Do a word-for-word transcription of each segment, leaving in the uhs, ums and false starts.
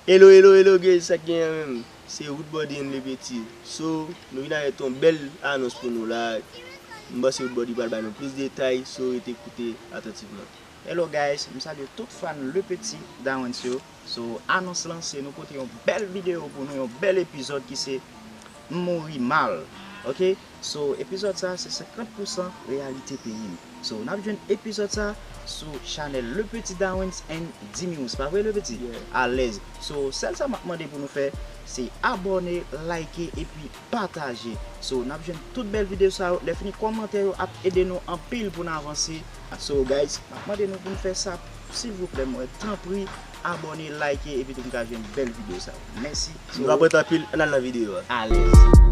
Hello, hello, hello, guys, sa k genyen menm? Se Roodbody and Le Petit. So, nou vin avèk yon bèl anons pou nou la. M panse Roodbody pral bay nou plis detay, so rete koute atantivman. Hello guys, m salye tout fan Le Petit Dawens yo. So, anons lan se nou pote yon bèl videyo pou nou, yon bèl epizòd ki se M mouri mal. Ok? So, epizòd sa se senkant pousan reyalite peyi m. So, n ap jwenn epizòd sa sou chanèl Le Petit Dawens and Dimious. Pa vre, Le Petit? Yeah. Alèz. So, sèl sa m ap mande pou nou fè, se abòne, like, epi pataje. So, n ap jwenn tout bèl videyo sa yo. Lè fini, kòmantè yo ap ede nou anpil pou n avanse. So, guys, m ap mande nou pou n fè sa, silvouplè, mwen, tanpri, abòne, like, epi tou n ka jwenn bèl videyo sa yo. Mèsi. So, nou pa pran tan anpil, ann al nan videyo a. Alèz.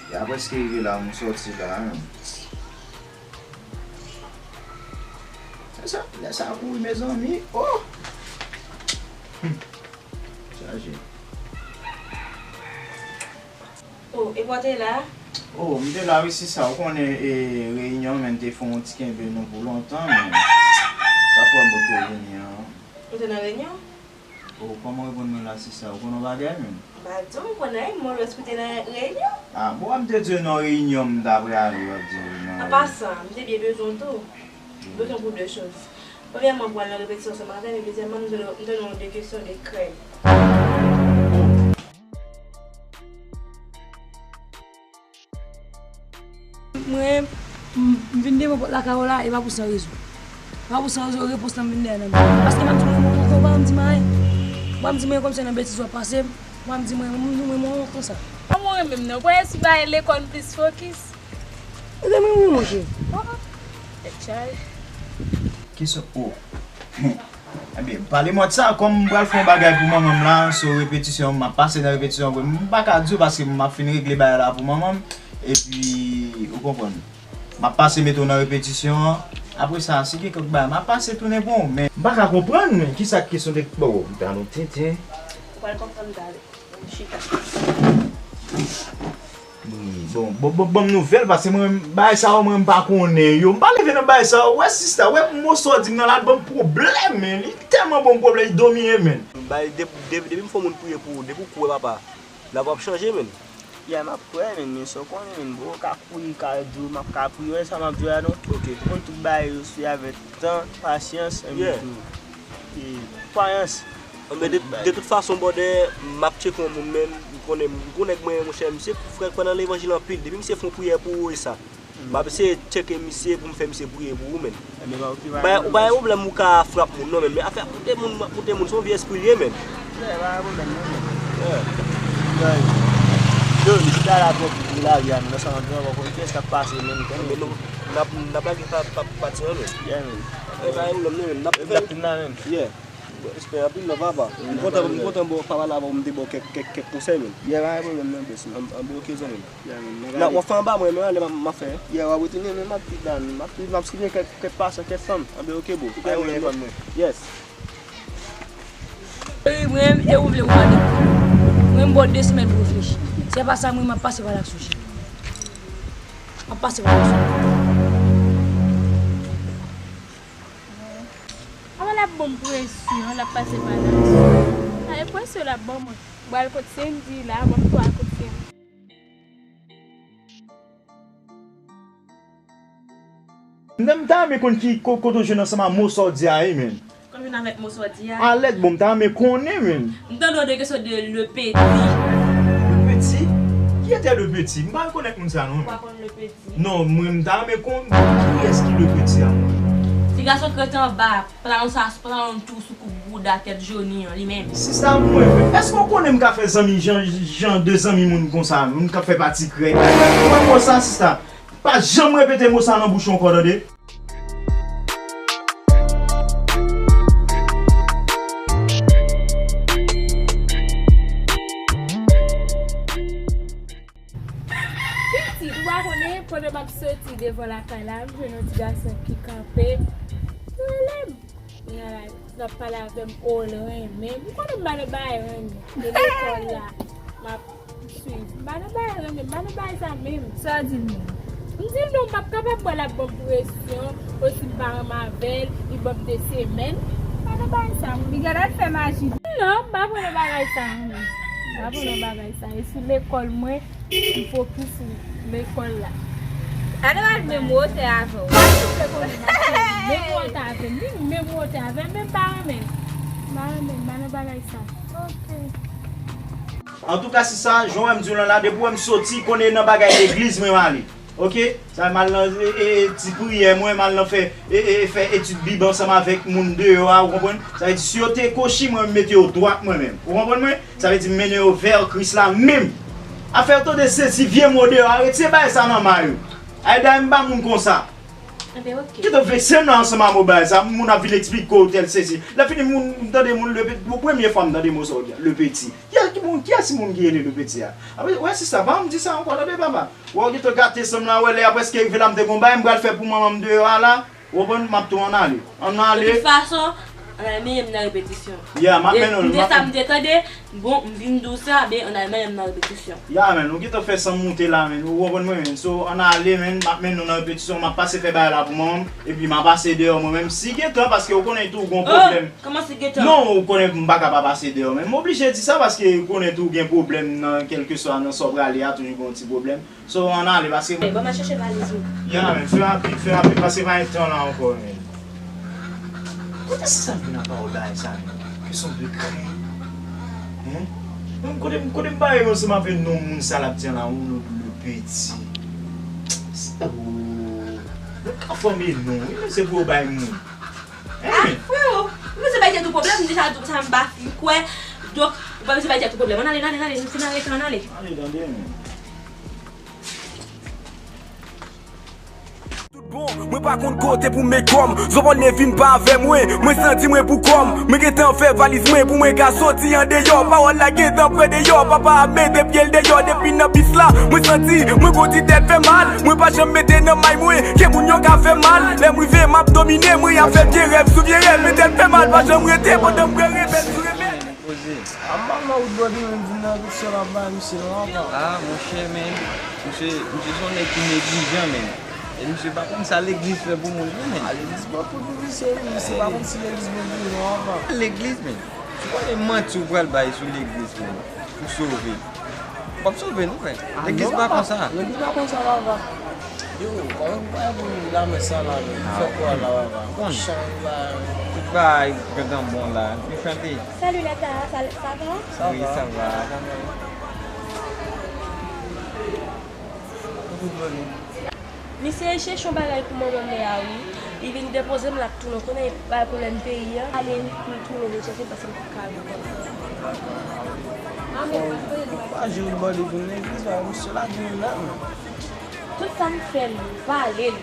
Ya prèske rive la, m sòti la, hein. Lè sa, lè sa kouri, mezanmi. Oh! Hmm. Chaje. Oh, e pa w te la? Oh, m te la, wi, sista. Ou konnen, e, reyinyon, men, te fè yon ti kenbe nou pou lontan, men sa fè m potko vini an. Ou te nan reyinyon? Oh, kòman w reponn mwen la, sista? Ou konn yon bagay, menm? M pa di w, m konn anyen, m wè w te nan reyinyon. Ah, bon, m te di w nan reyinyon, m ta prale, w ap di w nan. An pasan, m te byen bezwen w tou. M bezwen w pou de choz. Premyèman, m pral nan repetisyon sa maten, men dezyèmman, m te, m te gen de kesyon de krèy. Mwen, m, m vin devan pòt lakay ou la, e pa pou san rezon. E pa pou san rezon, repons lan m vin dèyè nan men. Paske m ap di mwen, mwen, mwen, mwen, m di mwen, mwen, m di mwen, kòmsi nan betiz w ap pase, mwen, m di mwen, mwen, mwen, mwen, konsa. Kòman w renmen m nan? Ou kwè si bay lekòl m plis fokis? Ou renmen mwen, monchè. Oh, oh. Tèt chaje. Kesyon, oh. Ebyen, pale mwen de sa, kòm m pral fè yon bagay pou manman m la, so repetisyon, m ap pase nan repetisyon vre. M pa ka di w paske m ap fin regle bagay la pou manman m. Epi, ou konprann. M ap pase mete w nan repetisyon an. Apre sa, si gen kèk bagay, m ap pase tounen pou w. Men, m pa ka konprann, men, kisa k kesyon de, bon, m ta nou tenten. Ou pral konprann talè. Chita. Wi, bon, bon, bon, ban m nouvèl, paske mwen, bagay sa yo, mwen, m pa konnen yo. M pa leve nan bagay sa yo. Wè, sista, wè, mo sa w di m nan la, ban m pwoblèm, men. Li tèlman ban m pwoblèm, li domine, men. Bay, de, de, depi m fè yon moun priye pou ou, depi w kwè, papa, lavi w ap chanje, men. Ya, m ap kwè, men, men sa w konnen, men, bro, ka kouri, ka di w, m ap ka priye, wè sa m ap di w la, non? Ok. Ou konn tout bagay yo se avèk tan, pasyans, epi tou, e, kwayans. Men de, de tout fason, brother, m ap tcheke yon moun, men m konnen, m konnen nèg mwen, monchè, misye frè, kwè nan levanjil anpil. Depi misye fè yon priyè pou ou, e sa. M ap eseye tcheke misye pou m fè misye priye pou ou, men. Ebyen, pa okipe. Ou pa gen pwoblèm ou ka frap moun, non, men, men afè ap moute moun, ap moute moun, se yon vye espri l ye, men. Yeah, pa gen pwoblèm, non, men. Yeah. Yo, yo, m chita la twòp pou lavi a, men nan sa m ap di w ankò, konn kiyès k ap pase, men, men nou, n ap, n ap lage pa, pa, pati an, men. Yeah, men. E pa gen pwoblèm, non, men. N ap fè l. N ap fè l la, men. Yeah. Respè anpil, non, papa. M kontan, m kontan, bon, papa la, bon, m te ba w kèk, kèk, kèk konsèy, men. Yeah, pa gen pwoblèm, non, best, man. An, an, bon, ok, zanmi m. Yeah, man. N ap, w ap fè anba mwen, men, anlè m ap, m ap fè. Yeah, w ap retounen, men m ap vin la, m ap, m ap, si gen kèk, kèk pasan, kèk fanm, anben, ok, bro. Pa gen pwoblèm, non. Yes. Wi, mwen, e ou vle ou pa vle. Mwen, m ba w de semèn pou reflechi. Si se pa sa, mwen, m ap pase pa la sou chè. M ap pase pa la sou chè. Avan l ap ban m presyon, l ap pase pa la. A, e presyon l ap ban mwen. M pral kot Sendy la, ban m pral kot Sendy. M ta, m ta renmen konn ki ko-, kote w jwenn ansanm a mo sa w di a, wi, men. Kote w jwenn avèk mo sa w di a? Alèt, bon, m ta renmen konnen, men. M tande w de kesyon de Le Petit. Le Petit? Qui était Le Petit? M pa rekonèt moun sa, non. Ou pa konn Le Petit? Non, mwen, m ta renmen konn kiyès ki Le Petit a, mwen. Ti gason k ret anba, pantalon sa, pantalon tou sou koup bouda tèt Johnny an, li menm. Sista mwen, èske w konnen m ka fè zanmi, jan, jan de zanmi moun konsa, moun k ap fè pati krèy? Mwen, mwen, sa, sista. Pa janm repete mo sa nan bouch ou ankò, tande? Pitit, ou pa konnen, pandan m ap soti devan lakay la, m jwenn yon ti gason ki kanpe. L ap pale avè m, o, l renmen m. M konnen m pa nan bagay renmen. E lekòl la, m ap swiv. M pa nan bagay renmen, m pa nan bagay sa menm. Sa w di l menm? M di l non, m p ap kapab wè l ap ban m presyon, osi m pa renmen avè l, li ban m de semèn. M pa nan bagay sa mwen. Li genlè al fè maji. Non, m pa pran nan bagay sa mwen. M pa pran nan bagay sa. E sou lekòl mwen, m fokis sou lekòl la. Adeline menm wotè avè w. Pa souple konnen m ap fè menm wotè avè m. Li menm wotè avè m, men m pa renmen l. M pa renmen l, m pa nan bagay sa. Ok. Antouka, sista, jan w wè m di w lan la, depi w wè m soti, konnen nan bagay legliz mwen m ale. Ok? Sa m al nan, e, e, e, ti priyè mwen, m al nan fè, e, e, fè etid Bib ansanm avèk moun deyò a, ou konprann? Sa vle di, si yo te kochi, mwen, m mete yo dwat mwen menm. Ou konprann mwen? Sa vle di, m mennen yo vè Kris la menm. Afè yo tande sezi vye mo deyò a, retire bagay sa nan may ou. Ay, dayè m pa moun konsa. Enben, ok. Kite vekse m la ansanm a mo bagay sa, moun ap vin eksplike w tèl sezi. Lè fini, moun, m tande moun, le, pou premye fwa m tande mo sa w di a, le petit. Kiyès ki moun, kiyès moun ki rele le petit a? Apre, wè sista, pa janm di sa ankò, tande papa. Wè w gentan gate san m la, wè lè a prèske rive la, m te gon bagay m pral fè pou manman m deyò a la. Ou konprann, m ap tou ann ale. Ann ale. De tout fason, ann al mennen m nan repetisyon. Ya, m ap mennen w. M te sa, m te tande, bon, m vin di w sa, ben, ann al mennen m nan repetisyon. Ya, men, ou gentan fè san m moute la, men. Ou konprann mwen, men. So, ann ale, men, m ap mennen w nan repetisyon, m ap pase fè bagay la pou manman m, epi m ap pase deyò mwen menm. Si gentan, paske ou konnen tou, gon pwoblèm. Kòman se gentan? Non, ou konnen m pa ka pa pase deyò, men m oblije di sa paske ou konnen tou gen pwoblèm nan kèlkeswa nan sa w prale a, toujou gen yon ti pwoblèm. So, ann ale, paske. Bon, m al chèche valiz ou. Ya, men, fè rapid, fè rapid, paske pa gen tan la ankò, men. Kote sista m vin ak pawòl bagay sa, men? Que sont de crayon. Hein? Menm kote, kote m bare yo ansanm avè non moun sa l ap di an la, yon lòt le petit. Oh. Yo ka fòme non, wi, men se pou yo bay moun. Ah, freo, mwen se bay tèt ou pwoblèm, m deja di w sa m pa fin kwè. Donk, ou pa bezwen bay tèt ou pwoblèm. Ann ale, ann ale, ann ale, nou fin arete, ann ale. Ale, tande, men. Tout bon, mwen pa konn kote pou m met kò m. Zòbòne vin pa avè mwen, mwen santi mwen pou kò m. Mwen gentan fè valiz mwen pou mwen ka soti andeyò. Pawòl la gentan prè deyò, papa ap mete pye l deyò. Depi nan bis la, mwen santi mwen gon ti tèt fè mal. Mwen pa janm mete nan may mwen ke moun yo ka fè mal. Lè m rive, m ap domine, mwen ap fè vye rèv sou vye rèv. Men tèt fè mal pa janm rete pandan m pran rebèl sou rebèl. Poze. A, m pa nan wout bòdi, men m vin nan repetisyon la bay misye non, apa. Ah, monchè, men, misye, misye se yon nèg ki neglijan, men. E misye pa konn sa legliz fè pou moun, non, men. A, legliz bon pou misye, wi, misye pa konn si legliz bon pou li non, apa. Legliz, men. Ou konnen manti ou pral bay sou legliz, men, pou sove. W ap sove, non, frè. Ah, legliz non, pa papa. Konsa. Legliz pa konsa, papa. Yo, kòman pou bay pou lamès sa la, men? Ah, fè kwa la, papa. Konn. Chan la. Tout bagay gentan bon la. Nou chante. Salut les gars, ça, ça va? Sa va. Wi, sa va. Ou tout bon? Misye chèche yon bagay pou manman m nan la, wi. Li vin depoze m, l ap tounen. Ou konnen, bay pwoblèm peyi a. Ale, li tounen, vin chèche l, paske m pa ka viv konsa. Pa jwe bò, li vin legliz la, misye lage yon lame. Tout sa m fè l, m pale l.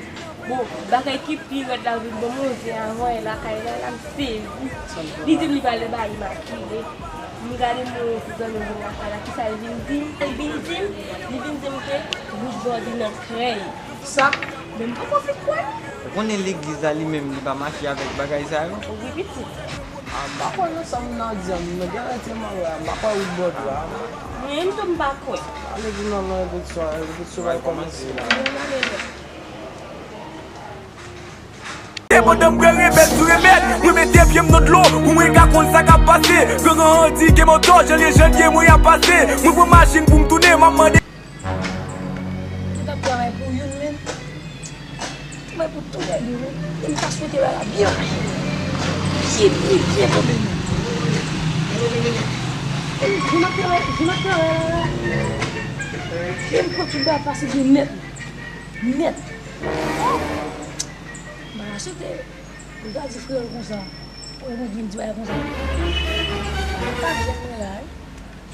Bon, bagay ki pi rèd la vin ban m yon zen avan, e lakay la, la m sezi. Li di m li pral nan bagay imakile. M gade m wè yon ti zanmi m vin lakay la, kisa l vin di m? Li vin di m, li vin di m ke bouch bòdi nan krèy. Sa? Men m poko fin kwè. Ou konnen legliz la li menm, li pa mache avèk bagay sa yo? Wi, pitit. A, m pa kwè nan sa moun nan di a, m nan gen lè te mwen wè a, m pa kwè wout bòdi a. Mwen menm tou m pa kwè. Ale vin nan, nan repetisyon, repetisyon va kòmanse la. Mwen ale non. E pandan m pran rebèl sou rebèl, mwen mete pye m nan dlo pou mwen ka konn sa k ap pase. Gran gran an di ke mòtò, jan l ye, jan l ye, mwen ap pase. Mwen pran machin pou m tounen, m ap mande. Tout ap travay pou youn menm. Travay pou tout nèg yo, wi. E m ta swete bagay la byen. Byen, byen, byen kanpe. E m, jan m ap travay, jan m ap travay la, la. E m pran tout bagay pase byen nèt. Nèt. M pa ka swete, m ta di frè l konsa. Ou mwen vin di bagay konsa. Ou pa jwenn mwen la, wi.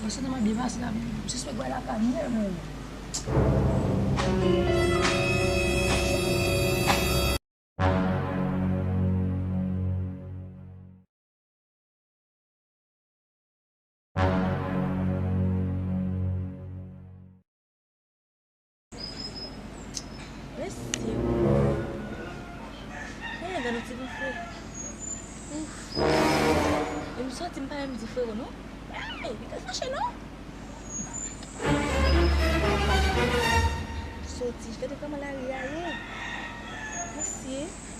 Mwen se nan mwen byen pase la, m sispèk bagay la pa nèman. Mesye. Hey, gade yon ti boufe. Ouf. M sòti, m pa menm di frero non. Ay, li te fache non. Sòti, gade kòman lari a ye. Mesye.